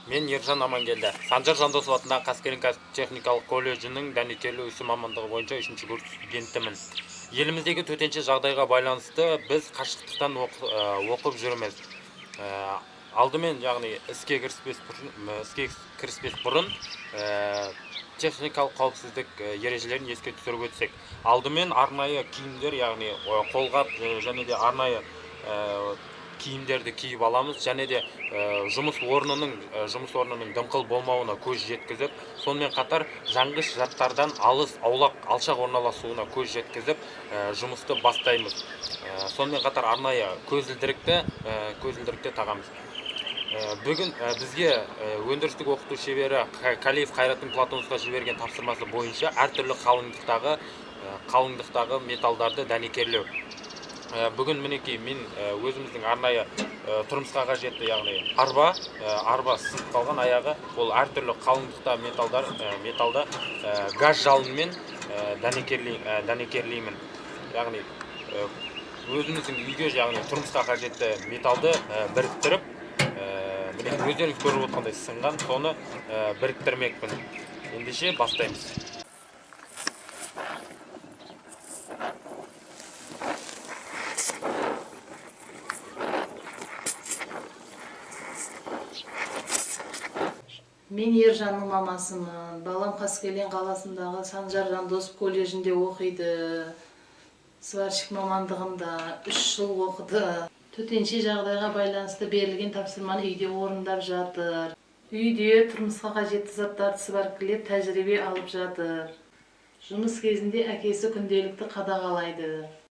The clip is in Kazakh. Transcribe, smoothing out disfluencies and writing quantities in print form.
Мен Ержан Амангелді. Санжар Жандосов атындағы Қаскелең кәсіптік-техникалық колледжінің дәнекерлеу ісі мамандығы бойынша 3 курс студентімін. Еліміздегі төтенше жағдайға байланысты біз қашықтықтан оқып жүрміз. Алдымен, яғни іске кіріспес бұрын техникалық қауіпсіздік ережелерін еске түсіріп өтсек. Алдымен арнайы киімдер, яғни қолғап және де арнайы киімдерді киіп аламыз, және де жұмыс орнының дымқыл болмауына көз жеткізіп, сонымен қатар жанғыш заттардан алыс, аулақ, алшақ орналасуына көз жеткізіп, жұмысты бастаймыз. Сонымен қатар арнайы көзілдірікті тағамыз. Бүгін бізге өндірістік оқыту шебері Калиев Қайраттың Платоновқа жіберген тапсырмасы бойынша әртүрлі қалыңдықтағы металдарды дәнекерлеу. Бүгін мінекей мен өзіміздің арнайы тұрмысқа қажетті, яғни арба сынып қалған аяғы, ол әртүрлі қалыңдықта металда газ жалынымен дәнекерлеймін. Яғни өзіміздің үйге, яғни тұрмысқа қажетті металды біріктіріп, міне өздеріңіз көріп отырғандай сынған, соны біріктірмекпін. Ендеше бастаймыз. Мен Ержанның мамасымын. Балам Қаскелең қаласындағы Санжар Жандосов колледжінде оқиды. Сварщик мамандығында 3 жыл оқыды. Төтенше жағдайға байланысты берілген тапсырманы үйде орындап жатыр. Үйде тұрмысқа қажетті заттарды сваркілеп, тәжірибе алып жатыр. Жұмыс кезінде әкесі күнделікті қадағалайды.